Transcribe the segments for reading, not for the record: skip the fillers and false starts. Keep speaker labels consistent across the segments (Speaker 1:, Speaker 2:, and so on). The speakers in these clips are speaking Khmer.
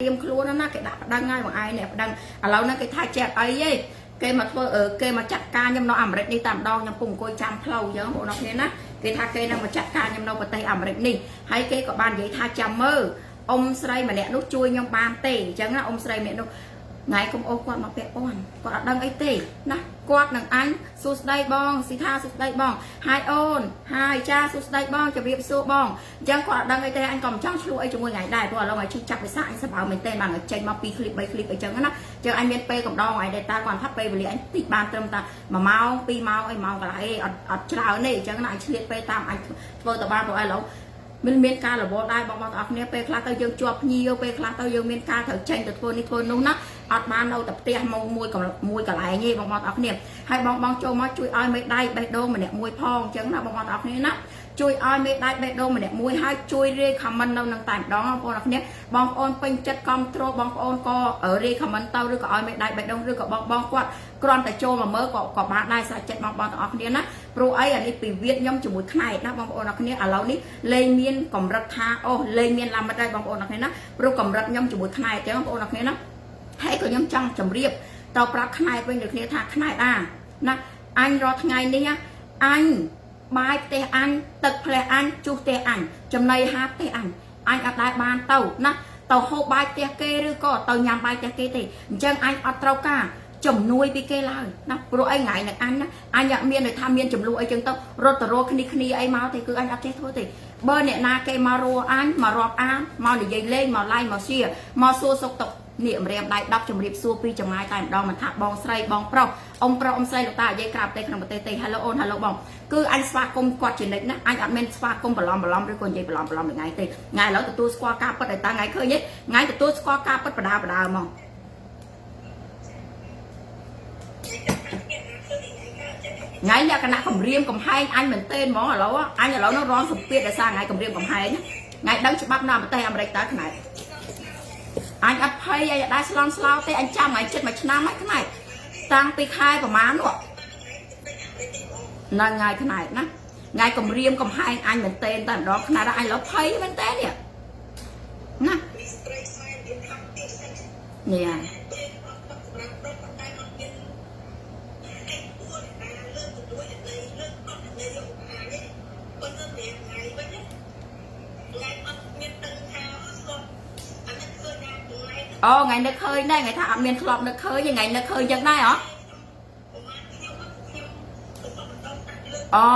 Speaker 1: រៀមខ្លួនណាគេដាក់ប្តឹងហើយបងឯងនេះប្តឹងឥឡូវហ្នឹងគេថាចេះអីទេគេមកធ្វើគេមកចាត់ការខ្ញុំនៅអាមេរិកនេះតែម្ដងខ្ញុំពុំអង្គុយចាំផ្លូវអញ្ចឹងបងប្អូនគ្នាណាគេថាគេនឹងមកចាត់ការខ្ញុំនៅប្រទេសអាមេរិកនេះហើយគេក៏បាននិយាយថាចាំមើលអ៊ំស្រីម្នាក់នោះជួយខ្ញុំបានទេអញ្ចឹងណាអ៊ំស្រីម្នាក់នោះថ្ងៃកុំអូសគាត់មកពាក់ព័ន្ធគាត់អត់ដឹងអីទេណាគាត់នឹងអញសួស្ដីបងស៊ីថាសួស្ដីបងហើយអូនហើយចាសួស្ដីបងជម្រាបសួរបងអញ្ចឹងគាត់អត់ដឹងអីទេអញក៏មិនចង់ឆ្លោះអីជាមួយថ្ងៃដែរព្រោះឥឡូវឲ្យឈឺចាប់វិសាអញសប្បាយមែនទេបានចេញមក2ឃ្លីប3ឃ្លីបអីចឹងណាចឹងអញមានពេលកំដងឯងដែរតាគាត់ថាពេលវេលាអញតិចបានត្រឹមតា1ម៉ោង2ម៉ោងអីម៉ោងកន្លះអីអត់អត់ច្រើនទេអញ្ចឹងណាអញឆ្លៀតពេលតាមអញធ្វើទៅបានព្រោះឥឡូវមានមានការរវល់ដែរបងប្អូនទាំងអស់គ្នាពេលខ្លះទៅយើងជាប់ភ្ញៀវពេលខ្លះទៅយើងមានការត្រូវចេញទៅធ្វើនេះធ្វើនោះណាអត់បាននៅតែផ្ទះមកមួយកមួយកន្លែងទេបងប្អូនទាំងអស់គ្នាហើយបងបងចូលមកជួយឲ្យមេដៃបេះដូងម្នាក់មួយផងអញ្ចឹងណាបងប្អូនទាំងអស់គ្នាណាជួយឲ្យមេដៃបេះដូងម្នាក់មួយហើយជួយរាយ comment នៅនឹងតែម្ដងបងប្អូនទាំងអស់គ្នាបងប្អូនពេញចិត្តគ្រប់ត្រូលបងប្អូនក៏រាយ comment ទៅឬក៏ឲ្យមេដៃបេះដូងឬក៏បងបងគាត់គ្រាន់តែចូលមកមើលក៏ក៏បានដែរស្រេចចិត្តបងប្អូនទាំងអស់គ្នាណាព្រោះអីអានេះពីវៀតខ្ញុំជាមួយខ្នែកណាបងប្អូនទាំងអស់គ្នាឥឡូវនេះលែងមានកម្រិតថាអូលែងមានឡាមិតហើយបងប្អូនទាំងអស់គ្នាណាព្រោះកម្រិតខ្ញុំជាមួយខ្នែកអញ្ចឹងបងប្អូនទាំងអស់គ្នាណាហើយក៏ខ្ញុំចង់ជម្រាបទៅប្រាប់ខ្នែកវិញដូចគ្នាថាខ្នែកអាណាអញរាល់ថ្ងៃនេះអញបាយផ្ទះអញទឹកផ្ទះអញជុះផ្ទះអញចំណីហាផ្ទះអញអញអត់ដែលបានទៅណាទៅហូបបាយផ្ទះគេឬក៏ទៅញ៉ាំបាយផ្ទះគេទេអញ្ចឹងអញអត់ត្រូវការជំនួយពីគេឡើយណាព្រោះអីថ្ងៃនឹងអញណាអញអត់មានដូចថាមានចំនួនអីចឹងទៅរត់ទៅរកគ្នាគ្នាអីមកទេគឺអញអត់ចេះធ្វើទេបើអ្នកណាគេមករੂអញមករាប់អានមកនិយាយលេងមកឡាយមកសៀមកសួរសុខទុក្ខនេះម្រាមដៃ10ជំរាបសួរពីចម្ងាយតែម្ដងមិនថាបងស្រីបងប្រុសអ៊ំប្រុសអ៊ំស្រីលោកតានិយាយក្រៅប្រទេសក្នុងប្រទេសទេ Hello អូន Hello បងគឺអញស្វាគមន៍គាត់ជានិច្ចណាអញអត់មានស្វាគមន៍បន្លំបន្លំឬក៏និយាយបន្លំបន្លំថ្ងៃទេថ្ងៃឥឡូវទទួលស្គាល់ការពិតឲ្យតាថ្ងៃឃើញទេថ្ងៃទទួលស្គាល់ការពិតបដាបដាហ្មងថ្ងៃលក្ខណៈគម្រាមកំហែងអញមែនទែនហ្មងឥឡូវអញឥឡូវនោះរងសម្ពាធដោយសារថ្ងៃគម្រាមកំហែងថ្ងៃដឹងច្បាប់នៅប្រទេសអាមេរិកតើខ្នែអញអត់ភ័យអញអត់ដែរស្លន់ស្លោទេអញចាំថ្ងៃចិត្តមួយឆ្នាំហើយខ្នែតាំងពីខែប្រហែលនោះហ្នឹងហើយខ្នែណាថ្ងៃគម្រាមកំហែងអញមែនទែនតែម្ដងខ្នែអញឥឡូវភ័យមែនទែននេះណានេះហើយអូថ្ងៃនឹកឃើញដែរថ្ងៃថាអត់មានធ្លាប់នឹកឃើញថ្ងៃនឹកឃើញចឹងដែរហ៎អូ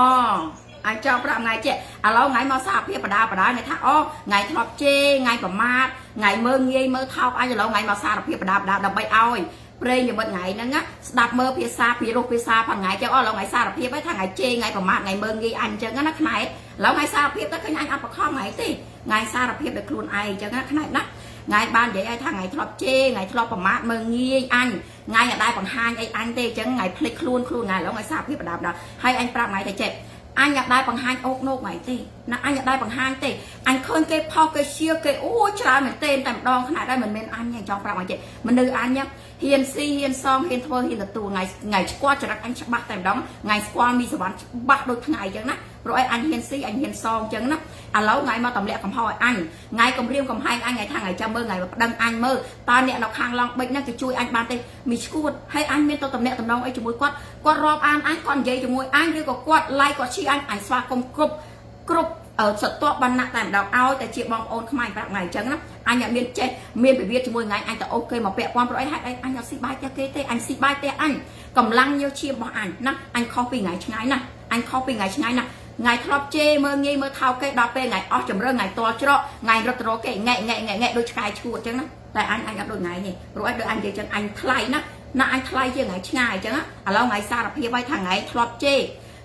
Speaker 1: អញចង់ប្រាប់ថ្ងៃចេះឥឡូវថ្ងៃមកសារភាពបដាបដាថ្ងៃថាអូថ្ងៃធ្លាប់ជេរថ្ងៃប្រមាថថ្ងៃមើងងាយមើលថោកអញឥឡូវថ្ងៃមកសារភាពបដាបដាដើម្បីឲ្យព្រេងនិមិត្តថ្ងៃហ្នឹងណាស្ដាប់មើលភាសាពីរោះភាសាផងថ្ងៃចឹងអូឥឡូវថ្ងៃសារភាពហើយថាថ្ងៃជេរថ្ងៃប្រមាថថ្ងៃមើងងាយអញចឹងណាខ្នែតឥឡូវថ្ងៃសារភាពទៅឃើញអញអត់បខំថ្ងៃទេថ្ងៃសារភាពដោយខ្លួនឯងចឹងណាខ្នែតណាថ្ងៃបាននិយាយឲ្យថាថ្ងៃធ្លាប់ជេរថ្ងៃធ្លាប់ប្រមាថមើងងាយអញថ្ងៃអត់ដែរបង្ហាញអីអញទេចឹងថ្ងៃភ្លេចខ្លួនខ្លួនថ្ងៃឥឡូវថ្ងៃសារភាពបដាបដាហើយអញប្រាប់ថ្ងៃថាចេះអញអត់ដែរបង្ហាញអូកណូកថ្ងៃទេណាអញអត់ដែរបង្ហាញទេអញឃើញគេផុសគេសៀគេអូច្រើនមែនទេតែម្ដងខ្នាតដែរមិនមែនអញទេចង់ប្រាប់ឲ្យចេះមនុស្សអញហ៊ានស៊ីហ៊ានសងហ៊ានធ្វើហ៊ានទទួលថ្ងៃថ្ងៃស្គាល់ចរិតអញច្បាស់តែម្ដងថ្ងៃស្គាល់មីសវណ្ណច្បាស់ដូចថ្ងៃអញ្ចឹងណាព្រោះអីអញហ៊ានស៊ីអញហ៊ានសងអញ្ចឹងណាឥឡូវថ្ងៃមកទម្លាក់កំហុសឲ្យអញថ្ងៃគម្រាមកំហែងអញថ្ងៃថាថ្ងៃចាំមើលថ្ងៃប្តឹងអញមើលតើអ្នកនៅខាងឡង់បិចហ្នឹងគេជួយអញបានទេមីឈួតហើយអញមានទៅតំណាក់តំណងអីជាមួយគាត់គាត់រាប់អានអញគាត់និយាយជាមួយអញឬក៏គាត់ like គាត់ឈីអញអញស្វាគមន៍គ្រប់គ្រប់សតបបណ្ណៈតែម្ដងឲ្យតែជាបងប្អូនខ្មែរប្រាប់ថ្ងៃអញ្ចឹងណាអញអត់មានចេះមានវិវាទជាមួយថ្ងៃអញទៅអូខេមកពាក់ព័ន្ធព្រោះអីហេតុអីអញអត់ស៊ីបាយផ្ទះគេទេអញស៊ីបាយផ្ទះអញកម្លាំងញើសឈាមរបស់អញណាអញខុសពីថ្ងៃឆ្ងាយណាអញខុសពីថ្ងៃឆ្ងាយណាថ្ងៃធ្លាប់ជេរមើងងាយមើលថោកគេដល់ពេលថ្ងៃអស់ជំរឿថ្ងៃតល់ច្រកថ្ងៃរត់ទៅរកគេងែកងែកងែកងែកដូចឆ្កែឈួតអញ្ចឹងណាតែអញអញអត់ដូចថ្ងៃនេះព្រោះអីដូចអញនិយាយចឹងអញថ្លៃណាណាអញថ្លៃជាងថ្ងៃឆ្ងាយអញ្ចឹងឥឡូវថ្ងៃសារភាពឲ្យថាថ្ងៃធ្លាប់ជេរ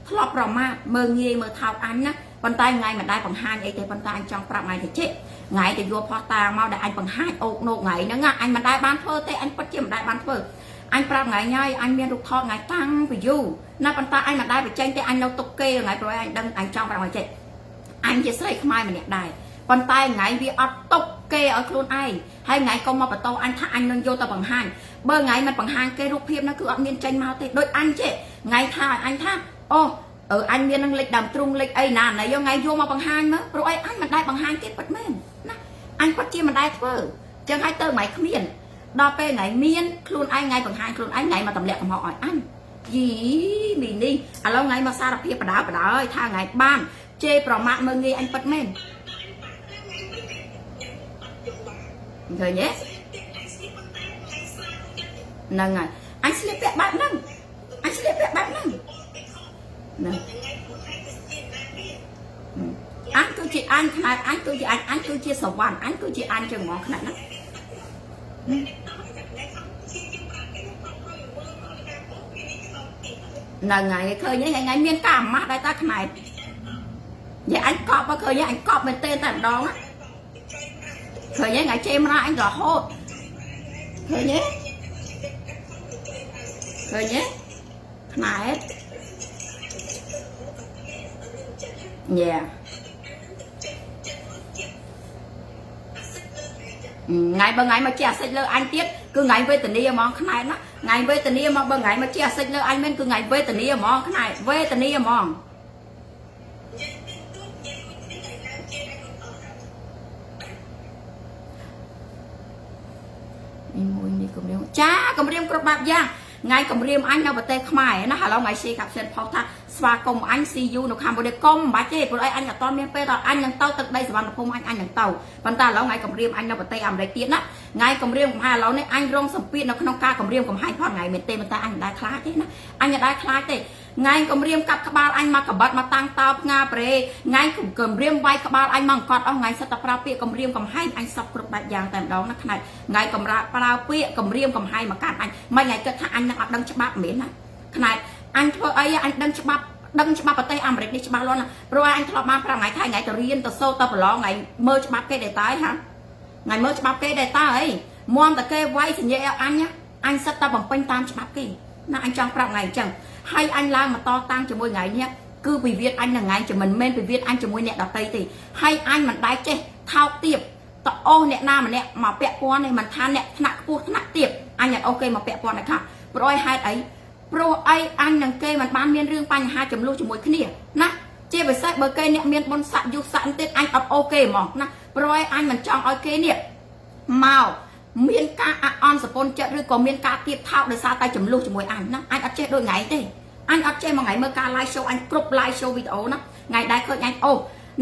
Speaker 1: ធ្លាប់ប្រមាថមើងងាយមើលថោកអញណាប៉ុន្តែថ្ងៃមិនដែរបង្ហាញអីទេប៉ុន្តែអញចង់ប្រាប់ថ្ងៃទៅជិថ្ងៃទៅយកផោះតាមកដែលអញបង្ហាញអូកណូកថ្ងៃហ្នឹងអញមិនដែរបានធ្វើទេអញពិតជាមិនដែរបានធ្វើអញប្រាប់ថ្ងៃហើយអញមានរូបថតថ្ងៃតាំងពីយូរណាប៉ុន្តែអញមិនដែរបញ្ចេញទេអញនៅទុកគេថ្ងៃព្រោះអញដឹងអញចង់ប្រាប់ថ្ងៃចេះអញជាស្រីខ្មែរម្នាក់ដែរប៉ុន្តែថ្ងៃវាអត់ទុកគេឲ្យខ្លួនឯងហើយថ្ងៃកុំមកបន្តអញថាអញនឹងយកទៅបង្ហាញបើថ្ងៃមិនបង្ហាញគេរូបភាពហ្នឹងគឺអត់មានចេញមកទេដូចអញចេះថ្ងៃថាឲ្យអញថាអូអឺអញមាននឹងលេចដើមទ្រូងលេចអីណាណៃយកថ្ងៃយកមកបង្ហាញមើលព្រោះអីអញមិនដែរបង្ហាញគេពិតមែនណាអញពិតជាមិនដែរធ្វើ ចឹងហើយទៅថ្ងៃគ្មានដល់ពេលថ្ងៃមានខ្លួនឯងថ្ងៃបង្ហាញខ្លួនឯងថ្ងៃមកទម្លាក់កំហុសឲ្យអញយីមីនេះឥឡូវថ្ងៃមកសារភាពបដាបដាហើយថាថ្ងៃបានជេរប្រមាថមើងងាយអញពិតមែនឃើញទេហ្នឹងហើយអញស្លៀកពាក់បែបហ្នឹងអញស្លៀកពាក់បែបហ្នឹងហ្នឹងអញគឺជាអញផ្នែកអញគឺជាអញអញគឺជាសវណ្ណអញគឺជាអញចឹងហ្មងផ្នែកហ្នឹងហ្នឹងហើយឃើញហ្នឹងថ្ងៃមានការអាម៉ាស់ដែរតាផ្នែកនិយាយអញកប់មកឃើញអញកប់មែនទេតែម្ដងឃើញថ្ងៃជេរមរាអញរហូតឃើញទេឃើញទេផ្នែកយ៉ាថ្ងៃបើថ្ងៃមកជះអាសិចលើអញទៀតគឺថ្ងៃវេទនាហ្មងខ្នែណាថ្ងៃវេទនាមកបើថ្ងៃមកជះអាសិចលើអញមែនគឺថ្ងៃវេទនាហ្មងខ្នែវេទនាហ្មងមួយនេះគម្រាមចាគម្រាមគ្រប់បែបយ៉ាងថ្ងៃគម្រាមអញនៅប្រទេសខ្មែរណាឥឡូវថ្ងៃស៊ី caption ផុសថាស្វាគមន៍អញ see you នៅកម្ពុជាកុំមិនបាច់ទេព្រោះអីអញអត់តមានពេលដល់អញនឹងទៅទឹកដីសវណ្ណភូមិអញអញនឹងទៅប៉ុន្តែឥឡូវថ្ងៃគម្រាមអញនៅប្រទេសអាមេរិកទៀតណាថ្ងៃគម្រាមកំហែងឥឡូវនេះអញរងសម្ពាធនៅក្នុងការគម្រាមកំហែងផងថ្ងៃមែនទេប៉ុន្តែអញមិនដែលខ្លាចទេណាអញមិនដែលខ្លាចទេថ្ងៃគម្រាមកាប់ក្បាលអញមកកបិតមកតាំងតោផ្ងាប្រេថ្ងៃគម្រាមវាយក្បាលអញមកអង្គត់អស់ថ្ងៃសិតតែប្រើពាក្យគម្រាមកំហែងអញសពគ្រប់បែបយ៉ាងតែម្ដងណាផ្នែកថ្ងៃកម្រាប្រើពាក្យគម្រាមកំហែងមកកាត់អញមិនថ្ងៃគិតថាអញនឹងអត់ដឹងច្បាប់មែនណាផ្នែកអញធ្វើអីអញដឹងច្បាប់ដឹងច្បាប់ប្រទេសអាមេរិកនេះច្បាស់លាស់ណាព្រោះអញធ្លាប់បាន5ថ្ងៃថៃថ្ងៃទៅរៀនទៅសូត្រទៅប្រឡងថ្ងៃមើលច្បាប់គេដែរតើហាថ្ងៃមើលច្បាប់គេដែរតើអីមមតែគេវាយសញ្ញាឲ្យអញអញសិតតែបំពេញតាមច្បាប់គេណាអញចង់ប្រាប់ថ្ងៃអញ្ចឹងហើយអញឡើងមកតតាំងជាមួយថ្ងៃនេះគឺវិវាទអញនឹងថ្ងៃមិនមែនវិវាទអញជាមួយអ្នកដតីទេហើយអញមិនដែលចេះថោកទាបតអូសអ្នកណាម្នាក់មកពាក់ព័ន្ធនេះមិនថាអ្នកថ្នាក់ខ្ពស់ថ្នាក់ទាបអញអត់អូសគេមកពាក់ព័ន្ធទេខាព្រោះហេតុអីព្រោះអីអញនឹងគេមិនបានមានរឿងបញ្ហាចំនួនជាមួយគ្នាណាជាពិសេសបើគេអ្នកមានបុណ្យស័ក្តិយុស័ក្តិទៀតអញអត់អូគេហ្មងណាព្រោះអញមិនចង់ឲ្យគេនេះមកមានការអអន់សពន់ចិត្តឬក៏មានការទៀបថោកដោយសារតែចំនួនជាមួយអញណាអញអត់ចេះដូចថ្ងៃទេអញអត់ចេះមួយថ្ងៃមើលការ live show អញគ្រប់ live show វីដេអូណាថ្ងៃដែរឃើញអញអូ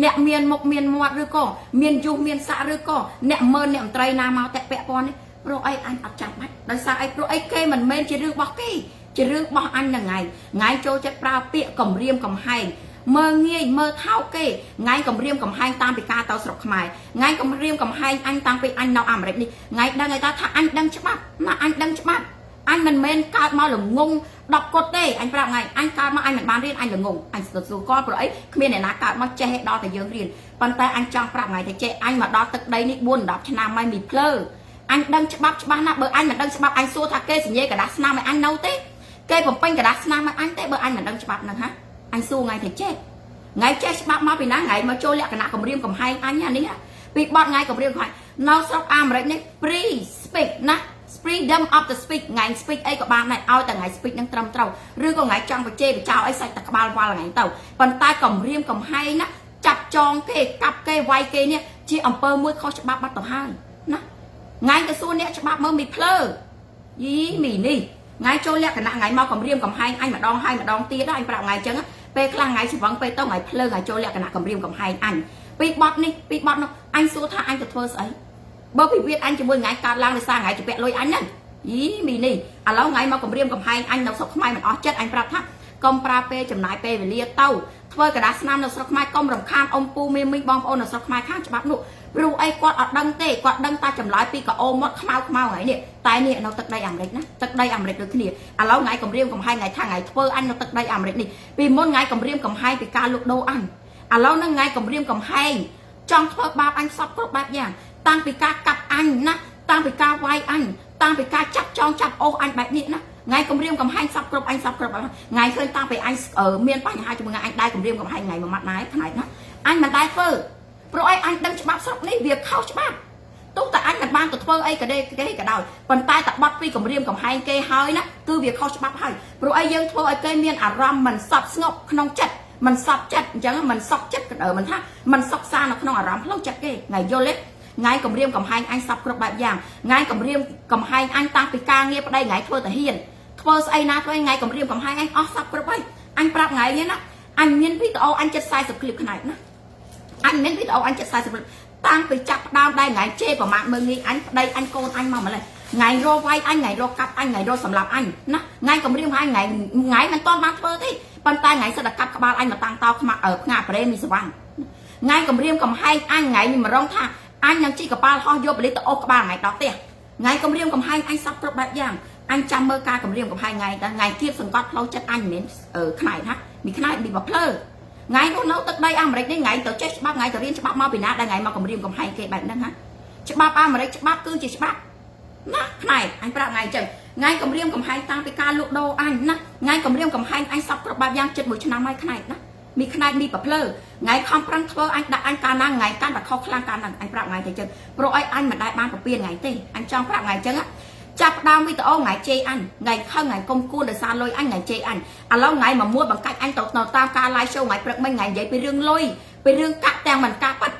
Speaker 1: អ្នកមានមុខមានមាត់ឬក៏មានយុះមានស័កឬក៏អ្នកមើលអ្នកមន្ត្រីណាមកតែពាក់ព័ន្ធនេះព្រោះអីអញអត់ចាំបាច់ដោយសារអីព្រោះអីគេមិនមែនជារឿងរបស់គេជារឿងរបស់អញហ្នឹងថ្ងៃថ្ងៃចូលចិត្តប្រើពាក្យគំរាមកំហែងមើងងាយមើលថោកគេថ្ងៃគំរាមកំហែងតាមពីការទៅស្រុកខ្មែរថ្ងៃគំរាមកំហែងអញតាំងពីអញនៅអាមេរិកនេះថ្ងៃដឹងឯតាថាអញដឹងច្បាប់ណាអញដឹងច្បាប់អញមិនមែនកើតមកល្ងង10កុដទេអញប្រាប់ថ្ងៃអញកើតមកអញមិនបានរៀនអញល្ងងអញស្ទើរគាត់ព្រោះអីគ្មានអ្នកណាកើតមកចេះដល់តែយើងរៀនប៉ុន្តែអញចង់ប្រាប់ថ្ងៃតែចេះអញមកដល់ទឹកដីនេះ4 10ឆ្នាំហើយមីភ្លើអញដឹងច្បាប់ច្បាស់ណាស់បើអញមិនដឹងច្បាប់អញសួរថាគេសញ្ញេក្រដាសស្នាមឲ្យអញនៅទេគេបំពេញក្រដាសស្នាមឲ្យអញទេបើអញមិនដឹងច្បាប់ហ្នឹងហាអញសួរថ្ងៃតែចេះថ្ងៃចេះច្បាប់មកពីណាថ្ងៃមកចូលលក្ខណៈគម្រាមកំហែងអញនេះពីបត់ថ្ងៃគម្រាមកំហែងនៅស្រុកអាមេរិកនេះ free speech ណា freedom of the speech ថ្ងៃ speech អីក៏បានដែរឲ្យតែថ្ងៃ speech នឹងត្រឹមត្រូវឬក៏ថ្ងៃចង់បច្ចេកបចោអីសាច់តែក្បាលវល់ថ្ងៃទៅប៉ុន្តែគម្រាមកំហែងណាចាប់ចងគេកាប់គេវាយគេនេះជាអំពើមួយខុសច្បាប់បាត់ទៅហើយណាថ្ងៃទៅសួរអ្នកច្បាប់មើលមីភ្លើយីមីនេះថ្ងៃចូលលក្ខណៈថ្ងៃមកគម្រាមកំហែងអញម្ដងហើយម្ដងទៀតអញប្រាប់ថ្ងៃអញ្ចឹងពេលខ្លះថ្ងៃច្រវឹងពេលទៅថ្ងៃភ្លើថ្ងៃចូលលក្ខណៈគម្រាមកំហែងអញពីបត់នេះពីបត់នោះអញសួរថាអញទៅធ្វើស្អីបើពិវាទអញជាមួយថ្ងៃកើតឡើងដោយសារថ្ងៃជពាក់លុយអញហ្នឹងយីមីនេះឥឡូវថ្ងៃមកគម្រាមកំហែងអញនៅស្រុកខ្មែរមិនអស់ចិត្តអញប្រាប់ថាកុំប្រើពេលចំណាយពេលវេលាទៅធ្វើក្រដាសស្នាមនៅស្រុកខ្មែរកុំរំខានអ៊ំពូមីមីងបងប្អូននៅស្រុកខ្មែរខាងច្បាប់នោះព្រោះអីគាត់អត់ដឹងទេគាត់ដឹងតែចម្លើយពីកអូមាត់ខ្មៅខ្មៅថ្ងៃនេះតែនេះនៅទឹកដីអាមេរិកណាទឹកដីអាមេរិកដូចគ្នាឥឡូវថ្ងៃគម្រាមកំហែងថ្ងៃថាថ្ងៃធ្វើអញនៅទឹកដីអាមេរិកនេះពីមុនថ្ងៃគម្រាមកំហែងពីការលុកដូរអញឥឡូវហ្នឹងថ្ងៃគម្រាមកំហែងចង់ធ្វើបាបអញសពគ្រប់បែបយ៉ាងតាំងពីការកាប់អញណាតាំងពីការវាយអញតាំងពីការចាប់ចងចាប់អូសអញបែបនេះណាថ្ងៃគម្រាមកំហែងសពគ្រប់អញសពគ្រប់ថ្ងៃឃើញតាំងពីអញមានបញ្ហាជាមួយអញដែរគម្រាមកំហែងថ្ងៃមួយម៉ាត់ដែរផ្នែកណាអញមិនដែរធ្វើព្រោះអីអញដឹងច្បាប់ស្រុកនេះវាខុសច្បាប់ទោះតែអញមិនបានទៅធ្វើអីក៏គេក៏ដោយប៉ុន្តែតែបាត់ពីគម្រាមកំហែងគេហើយណាគឺវាខុសច្បាប់ហើយព្រោះអីយើងធ្វើឲ្យគេមានអារម្មណ៍មិនសប់ស្ងប់ក្នុងចិត្តមិនសប់ចិត្តអញ្ចឹងមិនសុខចិត្តមិនថាមិនសុខសានៅក្នុងអារម្មណ៍ផ្លូវចិត្តគេថ្ងៃយល់ទេ ថ្ងៃគម្រាមកំហែងអញសពគ្រប់បែបយ៉ាងថ្ងៃគម្រាមកំហែងអញតាំងពីការងារប្តីថ្ងៃធ្វើតាហ៊ានធ្វើស្អីណាធ្វើថ្ងៃគម្រាមកំហែងអញអស់សពគ្រប់ហើយអញប្រាប់ថ្ងៃនេះណាអញមានវីដេអូអញចិត្ត40ឃ្លីបខ្នែកណាអញមានវីដេអូអញចិត្ត40ឃ្លីបតាំងពីចាប់ផ្ដើមដែរថ្ងៃជេរប្រមាថមើលងាយអញប្តីអញកូនអញមកម្លេះថ្ងៃរកវាយអញថ្ងៃរកកាប់អញថ្ងៃរកសម្លាប់អញណាថ្ងៃគម្រាមឲ្យថ្ងៃថ្ងៃមិនតន់បានធ្វើទេប៉ុន្តែថ្ងៃសិតតែកាប់ក្បាលអញមកតាំងតោខ្មាក់ផ្ងាប្រេមីសវណ្ណថ្ងៃគម្រាមកំហែងអញថ្ងៃនេះមករងថាអញនឹងជីកកប៉ាល់ហោះយកបលិសទៅអូសក្បាលថ្ងៃដល់ផ្ទះថ្ងៃគម្រាមកំហែងអញសពគ្រប់បែបយ៉ាងអញចាំមើលការគម្រាមកំហែងថ្ងៃតើថ្ងៃគៀបសង្កត់ផ្លូវចិត្តអញមិនមែនខ្នែកណាមីខ្នែកមីបភ្លើថ្ងៃនោះនៅទឹកដីអាមេរិកនេះថ្ងៃទៅចេះច្បាប់ថ្ងៃទៅរៀនច្បាប់មកពីណាដែលថ្ងៃមកគម្រាមកំហែងគេបែបហ្នឹងហ่ะច្បាប់អាមេរិកច្បាប់គឺជាច្បាប់ណាខ្នែកអញប្រាប់ថ្ងៃអញ្ចឹងថ្ងៃគម្រាមកំហែងតាំងពីការលក់ដូរអញណាថ្ងៃគម្រាមកំហែងអញសពគ្រប់បែបយ៉ាងចិត្តមួយឆ្នាំហើយខ្នែកណាមីខ្នែកមីប្រភ្លើថ្ងៃខំប្រឹងធ្វើអញដាក់អញកាលណាថ្ងៃកាន់តែខុសខ្លាំងកាលហ្នឹងអញប្រាប់ថ្ងៃទៅអញ្ចឹងព្រោះអីអញមិនដែលបានប្រពៀនថ្ងៃទេអញចង់ប្រាប់ថ្ងៃអញ្ចឹងចាប់ដើមវីដេអូថ្ងៃជេរអញថ្ងៃខឹងថ្ងៃគុំគួនដោយសារលុយអញថ្ងៃជេរអញឥឡូវថ្ងៃមួយមួយបង្កាច់អញទៅតាមការ live show ថ្ងៃព្រឹកមិញថ្ងៃនិយាយពីរឿងលុយពីរឿងកាក់ទាំងមិនកាក់ប៉ាត់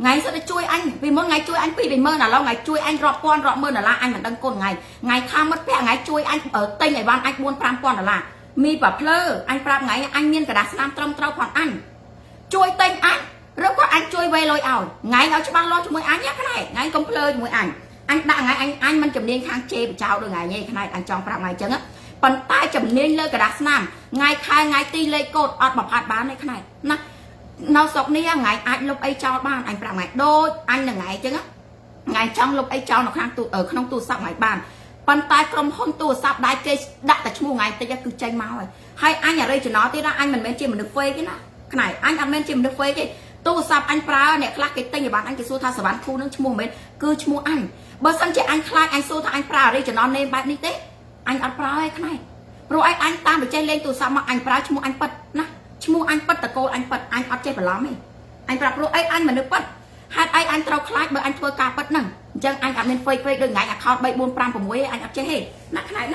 Speaker 1: ថ្ងៃសិតតែជួយអញពីមុនថ្ងៃជួយអញ2 20000ឥឡូវថ្ងៃជួយអញរាប់ពាន់រាប់ម៉ឺនដុល្លារអញមិនដឹងគុណថ្ងៃថ្ងៃថាមិត្តភក្តិថ្ងៃជួយអញទិញឲ្យបានអញ4 5000ដុល្លារមីប្រភ្លើអញប្រាប់ថ្ងៃអញមានក្រដាសស្នាមត្រឹមត្រូវផងអញជួយទិញអញឬក៏អញជួយវេលុយឲ្យថ្ងៃឲ្យច្បាស់លាស់ជាមួយអញណាខ្នែថ្ងៃកុំភ្លើជាមួយអញអញដាក់ថ្ងៃអញអញមិនជំនាញខាងជេរបចោដូចថ្ងៃនេះខ្នែអញចង់ប្រាប់ថ្ងៃអញ្ចឹងប៉ុន្តែជំនាញលើក្រដាសស្នាមថ្ងៃខែថ្ងៃទីលេខកូដអត់បំផាត់បានទេខ្នែណានៅស្រុកនេះថ្ងៃអាចលុបអីចោលបានអញប្រាប់ថ្ងៃដូចអញនឹងថ្ងៃអញ្ចឹងថ្ងៃចង់លុបអីចោលនៅខាងទូក្នុងទូរស័ព្ទថ្ងៃបានប៉ុន្តែក្រុមហ៊ុនទូរស័ព្ទដែរគេដាក់តែឈ្មោះថ្ងៃតិចគឺចេញមកហើយហើយអញ original ទៀតណាអញមិនមែនជាមនុស្ស fake ទេណាខ្នែអញអត់មែនជាមនុស្ស fake ទេទូរស័ព្ទអញប្រើអ្នកខ្លះគេទិញឲ្យបានអញគេសួរថាសវណ្ណគូនឹងឈ្មោះមិនមែនគឺឈ្មោះអញបើសិនជាអញខ្លាចអញសួរថាអញប្រើ original name បែបនេះទេអញអត់ប្រើទេខ្នែព្រោះអញអញតាមបច្ចេកលេងទូរស័ព្ទមកអញប្រើឈ្មោះអញពិតណាឈ្មោះអញពិតតកូលអញពិតអញអត់ចេះបន្លំទេអញប្រាប់ព្រោះអីអញមនុស្សពិតហេតុអីអញត្រូវខ្លាចបើអញធ្វើការពិតហ្នឹងអញ្ចឹងអញអត់មាន fake fake ដូចថ្ងៃ account 3 4 5 6ទេអញអត់ចេះទេណាខ្នែណា។